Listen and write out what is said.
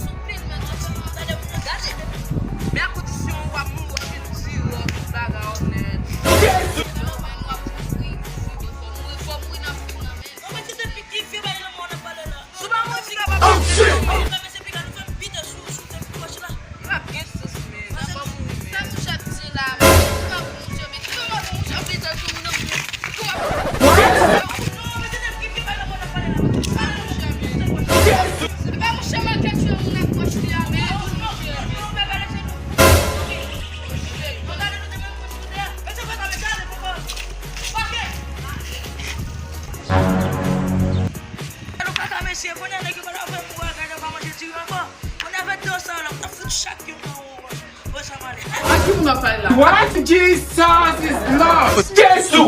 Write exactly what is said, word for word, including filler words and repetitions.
soupli l, men, gade, gade, gade. Men a kondisyon w ap mouri, w ap vin dire, w ap vin bagay, w ap nèt. Yo, men, w ap mouri, mouri, fò mouri, fò mouri nan fim nan, men. Mwen, mwen, se depi ki vye bay nan mwen, w ap pale la. Sou pa mwen, piga pa. Oh, shit! Mwen, mwen, se piga, nou fè m pite sou, sou, sou, sou, sou, la. Li p ap gen sans, men. Sa pa mouri, men. Sa mouche ap di la, men. Li p ap mouri, men. Kòman pou mouche ap pete sou moun nan, men? Kòman pou mouche ap pete sou moun nan, men? Sa mouche ap pale la, mwen, ap pale la. Sa mouche, men. Se pa mouche manke tchwe moun ak wòch li a, men. Mouche, men. Nou kaka mesye, kounye a nèg yo pa ta fè pou gade pa manje diri ankò. Kounye a vennde sa la, ta fout chak yon nan ou. Bon, sa m ale. A ki moun ap pale la? What? Jesus is Lord! Jezu!